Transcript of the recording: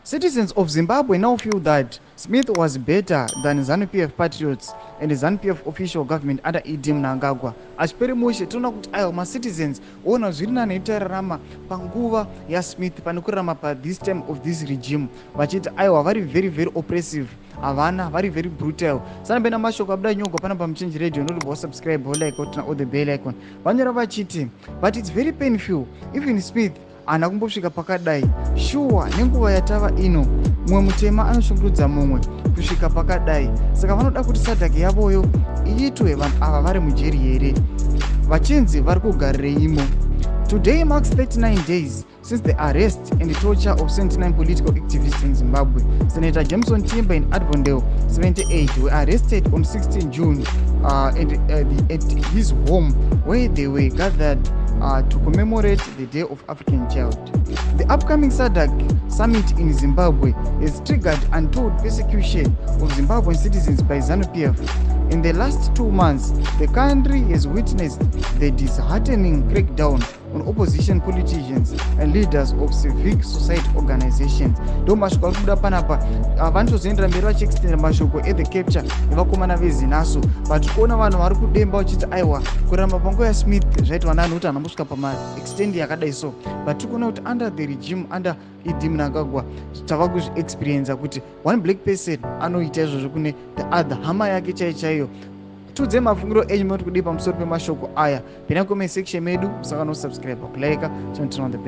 Citizens of Zimbabwe now feel that Smith was better than ZANU-PF patriots and ZANU-PF official government under ED Mnangagwa. Achiperi mushe, toona kuti aiwa, macitizens oona zviri nani tairarama panguva yaSmith pane kurarama pathis time of this regime, vachiti aiwa, vari very very oppressive, havana, vari very brutal. Sanambe mashoko abuda nyogwa pana paMuchinji Radio. Notobva wasubscribe, wolike, woturn on the bell icon. Vanyora vachiti, "But it's very painful. Even Smith haana kumbosvika pakadai. Shuwa, nenguva yatava ino, mumwe mutema anoshungurudza mumwe kusvika pakadai. Saka vanoda kuti SADC yavoyo iitwe vanhu ava vari mujeri here, vachinzi vari kugarireimo?" Today marks 39 days since the arrest and torture of 79 political activists in Zimbabwe. Senator Jameson Timba and Avondale 78 were arrested on 16 June and at his home, where they were gathered to commemorate the Day of African Child. The upcoming SADC summit in Zimbabwe has triggered untold persecution of Zimbabwean citizens by ZANU-PF. In the last 2 months, the country has witnessed the disheartening crackdown on opposition politicians and leaders of civic society organizations. Ndo mashoko ari kubuda panapa. Vanotozoendera mberi vachiextenda mashoko ethe capture nevakomana veZINASU, but kuona vanhu vari kudemba vachiti aiwa, kuramba panguva yaSmith zvaitwa nani, kuti hanambosvika pamaextend yakadai. So, but tiri kuona kuti under the regime, under ED Mnangagwa, tava kuzviexperienca kuti one black person anoita izvozvo kune the other hama yake chaiyo chaiyo. Tiudzei mafungiro enyu, moti kudii pamusoro pemashoko aya? Pina comment section medu. Musaka nosubscribe, kulike, turn on the bell.